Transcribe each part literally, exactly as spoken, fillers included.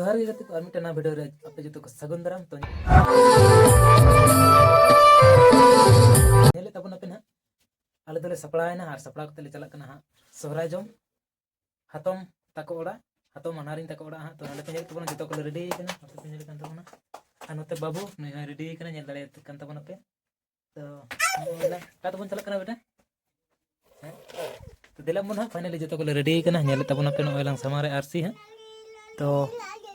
ᱡᱚᱦᱟᱨ ᱜᱮ ᱜᱟᱛᱮ ᱠᱚ, ᱟᱨ ᱢᱤᱫᱴᱮᱱ ᱱᱟᱣᱟ ᱵᱷᱤᱰᱤᱭᱳ ᱨᱮ ᱟᱯᱮ ᱡᱚᱛᱚ ᱠᱚ ᱥᱟᱹᱜᱩᱱ ᱫᱟᱨᱟᱢ᱾ ᱛᱚ, ᱧᱮᱞᱮᱫ ᱛᱟᱵᱚᱱ ᱟᱯᱮ ᱱᱟᱦᱟᱜ, ᱟᱞᱮ ᱫᱚᱞᱮ ᱥᱟᱯᱲᱟᱣ ᱮᱱᱟ ᱟᱨ ᱥᱟᱯᱲᱟᱣ ᱠᱟᱛᱮ ᱞᱮ ᱪᱟᱞᱟᱜ ᱠᱟᱱᱟ ᱦᱟᱸᱜ ᱥᱚᱦᱨᱟᱭ ᱡᱚᱢ ᱦᱟᱛᱚᱢ ᱛᱟᱠᱚ ᱚᱲᱟᱜ, ᱦᱟᱛᱚᱢ ᱦᱟᱱᱦᱟᱨᱤᱧ ᱛᱟᱠᱚ ᱚᱲᱟᱜ ᱦᱟᱸᱜ᱾ ᱛᱚ, ᱱᱚᱸᱰᱮ ᱯᱮ ᱧᱮᱞᱮᱫ ᱛᱟᱵᱚᱱᱟ, ᱡᱚᱛᱚ ᱠᱚᱞᱮ ᱨᱮᱰᱤ ᱠᱟᱱᱟ, ᱱᱚᱛᱮ ᱯᱮ ᱧᱮᱞᱮᱫ ᱠᱟᱱ ᱛᱟᱵᱚᱱᱟ᱾ ᱟᱨ ᱱᱚᱛᱮ ᱵᱟᱹᱵᱩ, ᱱᱩᱭ ᱦᱚᱸᱭ ᱨᱮᱰᱤ ᱠᱟᱱᱟ, ᱧᱮᱞ ᱫᱟᱲᱮᱭᱟᱜ ᱠᱟᱱ ᱛᱟᱵᱚᱱᱟ ᱯᱮ᱾ ᱛᱚ, ᱱᱚᱜᱼᱚᱭ ᱞᱟᱝ, ᱚᱠᱟ ᱛᱮᱵᱚᱱ ᱪᱟᱞᱟᱜ ᱠᱟᱱᱟ ᱵᱮᱴᱟ? ᱦᱮᱸ? ᱛᱚ, ᱫᱮᱞᱟ ᱵᱚᱱ ᱦᱟᱸᱜ, finally ᱡᱚᱛᱚ ᱠᱚᱞᱮ ᱨᱮᱰᱤ ᱠᱟᱱᱟ᱾ ᱧᱮᱞᱮᱫ ᱛᱟᱵᱚᱱᱟᱯᱮ, ᱱᱚᱜᱼᱚᱭ ᱞᱟᱝ ᱥᱟᱢᱟᱝ ᱨᱮ ᱟᱨᱥᱤ ᱦᱟᱸᱜ᱾ ᱛᱚ,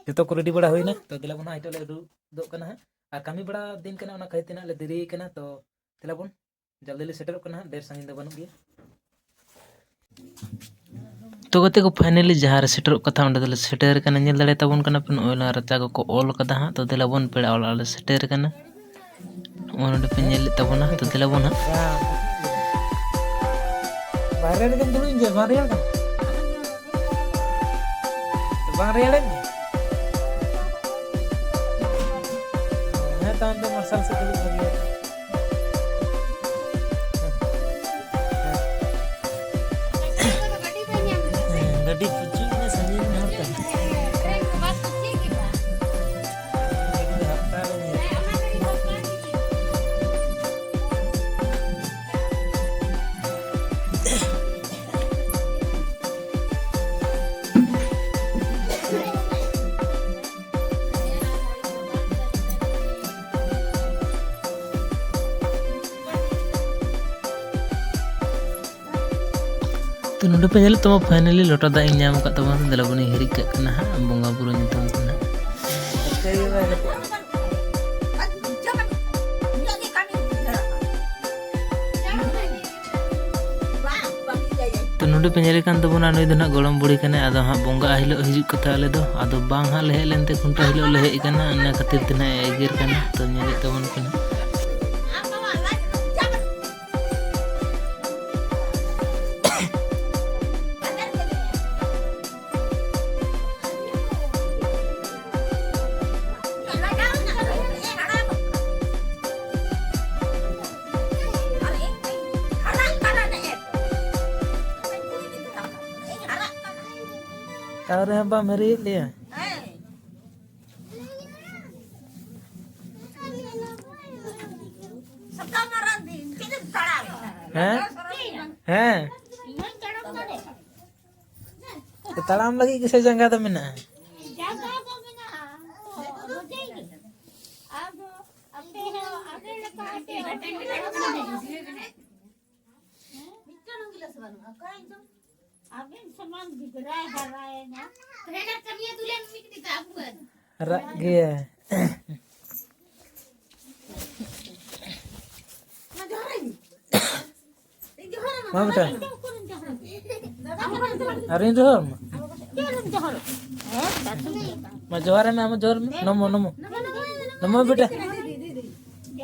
ᱡᱚᱛᱚ ᱠᱚ ᱨᱮᱰᱤ ᱵᱟᱲᱟ ᱦᱩᱭᱱᱟ᱾ ᱛᱚ, ᱫᱮᱞᱟ ᱵᱚᱱ ᱦᱟᱸᱜ, ᱱᱤᱛᱚᱜ ᱞᱮ ᱩᱰᱩᱠᱚᱜ ᱠᱟᱱᱟ ᱦᱟᱸᱜ᱾ ᱟᱨ ᱠᱟᱹᱢᱤ ᱵᱟᱲᱟ ᱫᱤᱱ ᱠᱟᱱᱟ, ᱚᱱᱟ ᱠᱷᱟᱹᱛᱤᱨ ᱛᱮ ᱱᱟᱜ ᱞᱮ ᱫᱮᱨᱤ ᱠᱟᱱᱟ᱾ ᱛᱚ, ᱫᱮᱞᱟ ᱵᱚᱱ, ᱡᱚᱞᱫᱤ ᱞᱮ ᱥᱮᱴᱮᱨᱚᱜ ᱠᱟᱱᱟ ᱦᱟᱸᱜ, ᱰᱷᱮᱨ ᱥᱟᱺᱜᱤᱧ ᱫᱚ ᱵᱟᱹᱱᱩᱜ ᱜᱮᱭᱟ᱾ ᱛᱚ ᱜᱟᱛᱮ ᱠᱚ, finally ᱡᱟᱦᱟᱸ ᱨᱮ ᱥᱮᱴᱮᱨᱚᱜ ᱠᱟᱛᱷᱟ, ᱚᱸᱰᱮ ᱫᱚᱞᱮ ᱥᱮᱴᱮᱨ ᱠᱟᱱᱟ᱾ ᱧᱮᱞ ᱫᱟᱲᱮ ᱛᱟᱵᱚᱱ ᱠᱟᱱᱟ ᱯᱮ, ᱱᱚᱜᱼᱚᱭ ᱱᱚᱣᱟ ᱨᱟᱪᱟ ᱠᱚᱠᱚ ᱚᱞ ᱠᱟᱫᱟ ᱦᱟᱸᱜ᱾ ᱛᱚ ᱫᱮᱞᱟ ᱵᱚᱱ, ᱯᱮᱲᱟ ᱚᱲᱟᱜ ᱞᱮ ᱥᱮᱴᱮᱨ ᱠᱟᱱᱟ᱾ ᱱᱚᱜᱼᱚᱭ ᱱᱚᱰᱮ ᱯᱮ ᱧᱮᱞᱮᱫ ᱛᱟᱵᱚᱱᱟ᱾ ᱛᱚ ᱫᱮᱞᱟ ᱵᱚᱱ ᱦᱟᱸᱜ᱾ ᱵᱟᱦᱨᱮ ᱨᱮᱜᱮᱢ ᱫᱩᱲᱩᱵ ᱮᱱ ᱡᱮ, ᱵᱟᱝ ᱨᱮᱭᱟᱲ ᱠᱟᱱᱟ? ᱵᱟᱝ ᱨᱮᱭᱟᱲᱮᱫ ᱢᱮᱭᱟ? ᱦᱮᱸ, ᱛᱟᱦᱚᱞᱮ ᱫᱚ ᱢᱟᱨᱥᱟᱞ ᱥᱮᱫ ᱫᱩᱲᱩᱵ ᱵᱷᱟᱹᱜᱤᱭᱟ᱾ ᱜᱟᱹᱰᱤ ᱯᱩᱪᱩᱡ ᱮᱱᱟ, ᱥᱟᱺᱜᱤᱧ ᱨᱮᱱ ᱦᱚᱲ ᱛᱟᱦᱮᱸ᱾ ᱛᱚ, ᱱᱚᱰᱮ ᱯᱮ ᱧᱮᱞᱮᱫ ᱛᱟᱵᱚᱱᱟ, finally ᱞᱚᱴᱟ ᱫᱟᱜ ᱤᱧ ᱧᱟᱢ ᱟᱠᱟᱫ ᱛᱟᱵᱚᱱᱟ᱾ ᱫᱮᱞᱟ ᱵᱚᱱ ᱦᱤᱨᱤᱡ ᱠᱟᱜ ᱠᱟᱱᱟ ᱦᱟᱸᱜ, ᱵᱚᱸᱜᱟ ᱵᱩᱨᱩ ᱧᱩᱛᱩᱢ ᱛᱮ ᱦᱟᱸᱜ᱾ ᱛᱚ, ᱱᱚᱰᱮ ᱯᱮ ᱧᱮᱞᱮ ᱠᱟᱱ ᱛᱟᱵᱚᱱᱟ, ᱱᱩᱭ ᱫᱚ ᱱᱟᱦᱟᱜ ᱜᱚᱲᱚᱢ ᱵᱩᱲᱦᱤ ᱠᱟᱱᱟᱭ᱾ ᱟᱫᱚ ᱦᱟᱸᱜ ᱵᱚᱸᱜᱟ ᱦᱤᱞᱳᱜ ᱦᱤᱡᱩᱜ ᱠᱟᱛᱷᱟ ᱟᱞᱮ ᱫᱚ, ᱟᱫᱚ ᱵᱟᱝ ᱦᱟᱸᱜ ᱞᱮ ᱦᱮᱡ ᱞᱮᱱᱛᱮ, ᱠᱷᱩᱱᱴᱟᱹᱣ ᱦᱤᱞᱳᱜ ᱞᱮ ᱦᱮᱡ ᱟᱠᱟᱱᱟ, ᱚᱱᱟ ᱠᱷᱟᱹᱛᱤᱨ ᱛᱮ ᱱᱟᱦᱟᱜ ᱮ ᱮᱜᱮᱨ ᱠᱟᱱᱟ᱾ ᱛᱚ, ᱧᱮᱞᱮᱫ ᱛᱟᱵᱚᱱ ᱯᱮ ᱱᱟᱦᱟᱜ᱾ ᱛᱟᱣ ᱨᱮᱦᱚᱸ ᱵᱟᱢ ᱦᱤᱨᱤᱭᱮᱫ ᱞᱮᱭᱟ᱾ ᱦᱮᱸ? ᱦᱮᱸ᱾ ᱛᱟᱲᱟᱢ ᱞᱟᱹᱜᱤᱫ ᱜᱮᱥᱮ ᱡᱟᱸᱜᱟ ᱫᱚ ᱢᱮᱱᱟᱜᱼᱟ᱾ ᱡᱟᱸᱜᱟ ᱫᱚ ᱢᱮᱱᱟᱜᱼᱟ᱾ ᱟᱫᱚ ᱟᱯᱮ ᱦᱚᱸ ᱟᱯᱮ ᱞᱮᱠᱟ ᱟᱯᱮ ᱦᱚᱸ ᱟᱵᱮᱱ ᱥᱚᱢᱟᱱ ᱜᱤᱫᱽᱨᱟᱹᱭ ᱦᱟᱨᱟᱭᱮᱱᱟ᱾ ᱨᱟᱜ ᱜᱮᱭᱟ᱾ ᱢᱟ ᱵᱮᱴᱟ᱾ ᱟᱨᱤᱧ ᱡᱚᱦᱟᱨ ᱟᱢᱟ᱾ ᱢᱟ ᱡᱚᱦᱟᱨ ᱢᱮ, ᱟᱢ ᱡᱚᱦᱟᱨ ᱢᱮ᱾ ᱱᱚᱢᱚ, ᱱᱚᱢᱚ᱾ ᱱᱚᱢᱚ ᱵᱮᱴᱟ᱾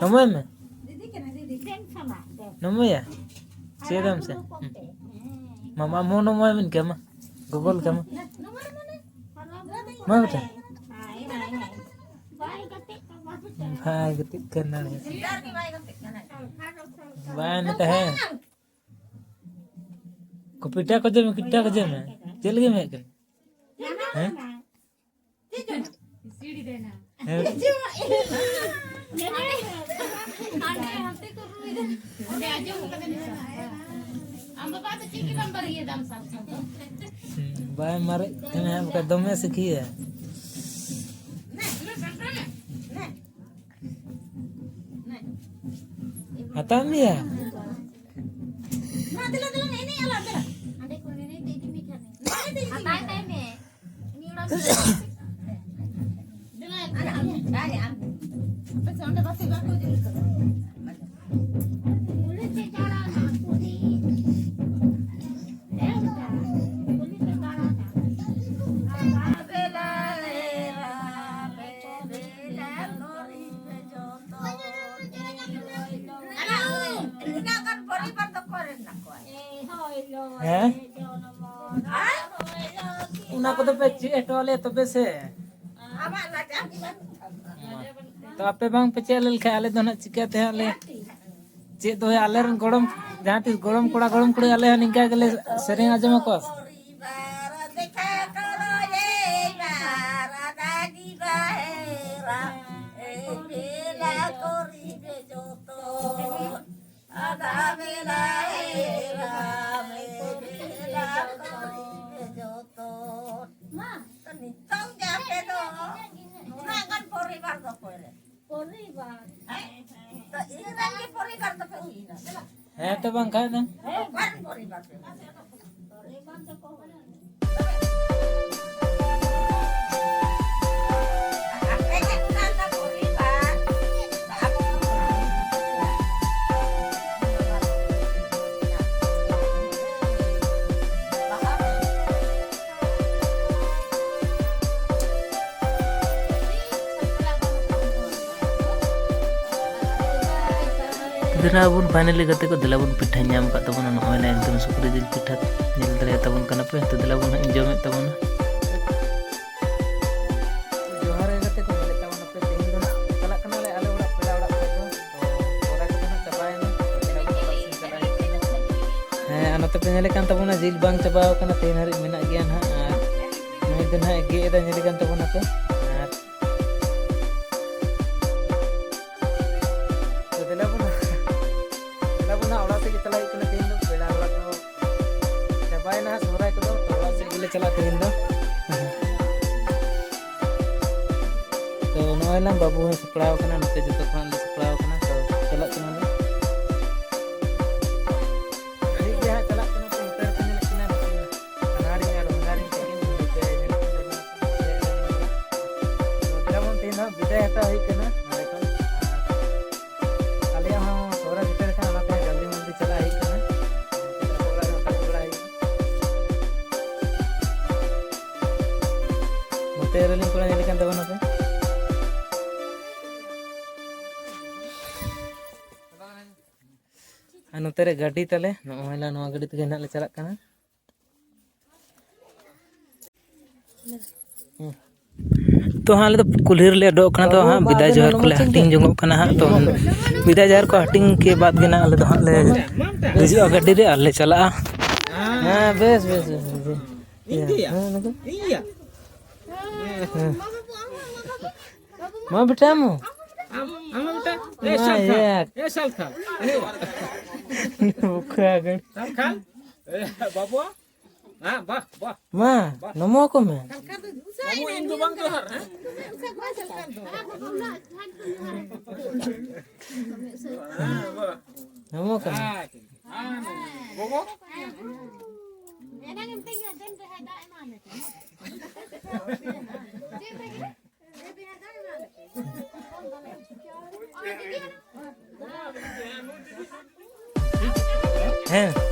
ᱱᱚᱢᱚᱭ ᱢᱮ᱾ ᱱᱚᱢᱚᱭᱟ᱾ ᱪᱮᱫ ᱮᱢ ᱥᱮ? ᱢᱟᱢᱟ ᱢᱚ ᱱᱚᱢᱚᱭ ᱢᱮᱱ ᱠᱮ ᱢᱟ᱾ ᱜᱚᱜᱚᱞ ᱠᱟᱢᱟ᱾ ᱢᱟ ᱵᱮᱴᱟ᱾ ᱵᱟᱭ ᱜᱟᱛᱮᱜ ᱠᱟᱱᱟ᱾ ᱵᱟᱭ ᱢᱮᱛᱟ ᱦᱮᱸ᱾ ᱠᱚᱯᱤᱴᱟ ᱠᱚ ᱡᱚᱢ ᱢᱮ, ᱠᱤᱴᱟ ᱠᱚ ᱡᱚᱢ ᱢᱮ᱾ ᱪᱮᱫ ᱞᱟᱹᱜᱤᱫ ᱮᱢ ᱦᱮᱡ ᱠᱟᱱᱟ? ᱦᱮᱸ? ᱦᱮᱸ᱾ ᱦᱩᱸ, ᱵᱟᱭ ᱢᱟᱨᱮᱜ ᱠᱟᱱᱟ, ᱵᱟᱠᱷᱟᱡ ᱫᱚᱢᱮ ᱥᱤᱠᱷᱤᱭᱟ᱾ ᱦᱟᱛᱟᱣ ᱢᱮᱭᱟ᱾ ᱦᱟᱛᱟᱣ ᱠᱟᱭ ᱢᱮ᱾ ᱦᱮᱸ? ᱚᱱᱟ ᱠᱚᱫᱚ ᱯᱮ ᱪᱮᱫ ᱦᱚᱴᱚ ᱟᱞᱮᱭᱟ ᱛᱚᱵᱮ ᱥᱮ᱾ ᱛᱚ ᱟᱯᱮ ᱵᱟᱝ ᱯᱮ ᱪᱮᱫ ᱞᱮᱱᱠᱷᱟᱱ ᱟᱞᱮ ᱫᱚ ᱱᱟᱦᱟᱜ ᱪᱤᱠᱟᱹᱛᱮ ᱦᱟᱸᱜ ᱞᱮ ᱪᱮᱫ ᱫᱚ ᱦᱩᱭᱩᱜᱼᱟ? ᱟᱞᱮ ᱨᱮᱱ ᱜᱚᱲᱚᱢ, ᱡᱟᱦᱟᱸ ᱛᱤᱥ ᱜᱚᱲᱚᱢ ᱠᱚᱲᱟ, ᱜᱚᱲᱚᱢ ᱠᱩᱲᱤ ᱟᱞᱮ ᱦᱚᱸ ᱱᱤᱝᱠᱟ ᱜᱮᱞᱮ ᱥᱮᱨᱮᱧ ᱟᱸᱡᱚᱢ ᱟᱠᱚᱣᱟ᱾ ᱱᱤᱛᱚᱝ ᱜᱮ ᱟᱯᱮ ᱫᱚ ᱱᱩᱱᱟᱹᱜ ᱜᱟᱱ ᱯᱚᱨᱤᱵᱟᱨ ᱫᱚ ᱚᱠᱚᱭ ᱨᱮ? ᱯᱚᱨᱤᱵᱟᱨ᱾ ᱦᱮᱸ? ᱛᱚ ᱤᱧ ᱨᱮᱱ ᱜᱮ ᱯᱚᱨᱤᱵᱟᱨ ᱫᱚᱯᱮ ᱦᱩᱭᱱᱟ᱾ ᱦᱮᱸ ᱛᱚ, ᱵᱟᱝᱠᱷᱟᱡ ᱫᱚ᱾ ᱚᱠᱟᱨᱮᱱ ᱯᱚᱨᱤᱵᱟᱨ ᱯᱮ? ᱟᱯᱮ ᱜᱮ ᱠᱟᱱ ᱛᱟᱠᱚ ᱯᱚᱨᱤᱵᱟᱨ᱾ ᱫᱮᱞᱟ ᱵᱚᱱ finally ᱜᱟᱛᱮ ᱠᱚ, ᱫᱮᱞᱟ ᱵᱚᱱ ᱯᱤᱴᱷᱟᱹ ᱧᱟᱢ ᱟᱠᱟᱫ ᱛᱟᱵᱚᱱᱟ᱾ ᱱᱚᱜᱼᱚᱭ ᱱᱟ ᱮᱠᱫᱚᱢ ᱥᱩᱠᱨᱤ ᱡᱤᱞ ᱯᱤᱴᱷᱟᱹ ᱧᱮᱞ ᱫᱟᱲᱮᱭᱟᱜ ᱛᱟᱵᱚᱱ ᱠᱟᱱᱟ ᱯᱮ᱾ ᱛᱚ ᱫᱮᱞᱟ ᱵᱚᱱ ᱦᱟᱸᱜ ᱤᱧ ᱡᱚᱢᱮᱫ ᱛᱟᱵᱚᱱᱟ᱾ ᱡᱚᱦᱟᱨ ᱜᱮ ᱜᱟᱛᱮ ᱠᱚ, ᱧᱮᱞᱮᱫ ᱛᱟᱵᱚᱱᱟ ᱯᱮ, ᱛᱮᱦᱮᱧ ᱫᱚ ᱱᱟᱜ ᱪᱟᱞᱟᱜ ᱠᱟᱱᱟᱞᱮ ᱟᱞᱮ ᱚᱲᱟᱜ ᱯᱮᱲᱟ ᱚᱲᱟᱜ ᱠᱷᱚᱱ ᱫᱚ᱾ ᱛᱚ ᱥᱚᱦᱨᱟᱭ ᱠᱚᱫᱚ ᱱᱟᱜ ᱪᱟᱵᱟᱭᱮᱱᱟ, ᱛᱚ ᱫᱮᱞᱟ ᱵᱚᱱ ᱚᱲᱟᱜ ᱥᱮᱱ ᱪᱟᱞᱟᱜ ᱦᱩᱭᱩᱜ ᱠᱟᱱᱟ᱾ ᱦᱮᱸ, ᱟᱨ ᱱᱚᱛᱮ ᱯᱮ ᱧᱮᱞᱮ ᱠᱟᱱ ᱛᱟᱵᱚᱱᱟ, ᱡᱤᱞ ᱵᱟᱝ ᱪᱟᱵᱟᱣ ᱠᱟᱱᱟ, ᱛᱮᱦᱮᱧ ᱦᱟᱹᱨᱤᱡ ᱢᱮᱱᱟᱜ ᱜᱮᱭᱟ ᱱᱟᱦᱟᱜ᱾ ᱟᱨ ᱱᱩᱭ ᱫᱚ ᱱᱟᱦᱟᱜ ᱜᱮᱫ ᱮᱫᱟ, ᱧᱮᱞᱮ ᱠᱟᱱ ᱛᱟᱵᱚᱱᱟ ᱯᱮ᱾ ᱟᱨ ᱛᱚ ᱫᱮᱞᱟ ᱵᱚᱱ, ᱫᱮᱞᱟ ᱵᱚᱱ ᱱᱟᱦᱟᱜ ᱚᱲᱟᱜ ᱥᱮᱫ ᱜᱮ ᱪᱟᱞᱟᱜ ᱦᱩᱭᱩᱜ ᱠᱟᱱᱟ ᱛᱮᱦᱮᱧ ᱫᱚ, ᱯᱮᱲᱟ ᱚᱲᱟᱜ ᱫᱚ ᱪᱟᱵᱟᱭᱮᱱᱟ ᱥᱚᱦᱨᱟᱭ ᱠᱚᱫᱚ, ᱛᱚ ᱚᱲᱟᱜ ᱥᱮᱫ ᱜᱮᱞᱮ ᱪᱟᱞᱟᱜᱼᱟ ᱛᱮᱦᱮᱧ ᱫᱚ᱾ ᱛᱚ ᱱᱚᱜᱼᱚᱭ ᱞᱟᱝ ᱵᱟᱹᱵᱩ ᱦᱚᱸᱭ ᱥᱟᱯᱲᱟᱣ ᱠᱟᱱᱟ, ᱱᱚᱛᱮ ᱡᱚᱛᱚ ᱠᱷᱚᱱᱟᱜ ᱞᱮ ᱥᱟᱯᱲᱟᱣ ᱠᱟᱱᱟ, ᱛᱚ ᱪᱟᱞᱟᱜ ᱠᱟᱱᱟᱞᱮ᱾ ᱴᱷᱤᱠ ᱜᱮᱭᱟ ᱦᱟᱸᱜ, ᱪᱟᱞᱟᱜ ᱠᱟᱱᱟ ᱠᱚ, ᱱᱚᱛᱮ ᱨᱮᱠᱚ ᱧᱮᱞᱚᱜ ᱠᱟᱱᱟ ᱱᱩᱠᱤᱱ ᱦᱟᱱᱦᱟᱨᱤᱧ ᱟᱨ ᱦᱚᱧᱦᱟᱨᱤᱧ ᱛᱟᱹᱠᱤᱱ, ᱱᱚᱛᱮ ᱧᱮᱞᱚᱜ ᱠᱟᱱᱟ ᱠᱚ᱾ ᱛᱚ ᱛᱮᱦᱮᱧ ᱫᱚ ᱦᱟᱸᱜ ᱵᱤᱫᱟᱹᱭ ᱦᱟᱛᱟᱣ ᱦᱩᱭᱩᱜ ᱠᱟᱱᱟ ᱱᱚᱰᱮ ᱠᱷᱚᱱ᱾ ᱟᱨ ᱟᱞᱮᱭᱟᱜ ᱦᱚᱸ ᱥᱚᱦᱨᱟᱭ ᱥᱮᱴᱮᱨ ᱠᱟᱱᱟ, ᱚᱱᱟᱛᱮ ᱡᱚᱞᱫᱤ ᱢᱚᱞᱫᱤ ᱪᱟᱞᱟᱜ ᱦᱩᱭᱩᱜ ᱠᱟᱱᱟ᱾ ᱚᱲᱟᱜ ᱨᱮ ᱦᱚᱸ ᱠᱟᱹᱢᱤ ᱵᱟᱲᱟ ᱦᱩᱭᱩᱜᱼᱟ᱾ ᱱᱚᱛᱮ ᱨᱮᱞᱤᱧ ᱠᱚᱲᱟ ᱧᱮᱞ ᱠᱟᱱ ᱛᱟᱵᱚᱱᱟ ᱯᱮ᱾ ᱟᱨ ᱱᱚᱛᱮ ᱨᱮ ᱜᱟᱹᱰᱤ ᱛᱟᱞᱮ, ᱱᱚᱜᱼᱚᱭ ᱱᱟ ᱱᱚᱣᱟ ᱜᱟᱹᱰᱤ ᱛᱮᱜᱮ ᱱᱟᱜ ᱞᱮ ᱪᱟᱞᱟᱜ ᱠᱟᱱᱟ᱾ ᱛᱚ ᱦᱟᱸᱜ ᱟᱞᱮ ᱫᱚ ᱠᱩᱞᱦᱤ ᱨᱮᱞᱮ ᱩᱰᱩᱠ ᱠᱟᱱᱟ, ᱛᱚ ᱦᱟᱸᱜ ᱵᱤᱫᱟᱭ ᱡᱚᱦᱟᱨ ᱠᱚᱞᱮ ᱦᱟᱹᱴᱤᱧ ᱡᱚᱝᱚᱜ ᱠᱟᱱᱟ ᱦᱟᱸᱜ᱾ ᱛᱚ ᱵᱤᱫᱟᱭ ᱡᱚᱦᱟᱨ ᱠᱚ ᱦᱟᱹᱴᱤᱧ ᱠᱮ ᱵᱟᱫ ᱜᱮ ᱱᱟᱜ ᱟᱞᱮ ᱫᱚ ᱦᱟᱸᱜ ᱞᱮ ᱫᱮᱡᱚᱜᱼᱟ ᱜᱟᱹᱰᱤ ᱨᱮ ᱟᱨ ᱞᱮ ᱪᱟᱞᱟᱜᱼᱟ᱾ ᱦᱮᱸ, ᱵᱮᱥ, ᱵᱮᱥ, ᱵᱮᱥ, ᱵᱮᱥ᱾ ᱤᱧ ᱜᱮᱭᱟ? ᱦᱮᱸ, ᱚᱱᱟ ᱫᱚ᱾ ᱤᱧ ᱜᱮᱭᱟ? ᱦᱮᱸ᱾ ᱢᱟ ᱵᱮᱴᱟ, ᱢᱟ᱾ ᱟᱢ, ᱟᱢ ᱢᱟ ᱵᱮᱴᱟ᱾ ᱮ, ᱢᱟ, ᱥᱟᱞᱠᱷᱟ᱾ ᱮ᱾ ᱮ, ᱥᱟᱞᱠᱷᱟ᱾ ᱮ᱾ ᱵᱩᱠᱷᱟ ᱜᱟᱹᱲ᱾ ᱠᱷᱟᱱ, ᱠᱷᱟᱱ, ᱮ, ᱵᱟᱵᱩ, ᱦᱮᱸ, ᱵᱟ, ᱵᱟ᱾ ᱢᱟ, ᱱᱚᱢᱚ ᱠᱚ ᱢᱮ᱾ ᱵᱟᱵᱩ, ᱤᱧ ᱫᱚ ᱵᱟᱝ ᱡᱚᱦᱟᱨ, ᱦᱮᱸ? ᱦᱮᱸ, ᱵᱟ᱾ ᱱᱚᱢᱚ ᱠᱚ ᱢᱮ᱾ ᱟᱪᱪᱷᱟ᱾ ᱦᱮᱸ, ᱜᱚᱜᱚ? ᱦᱮᱸ᱾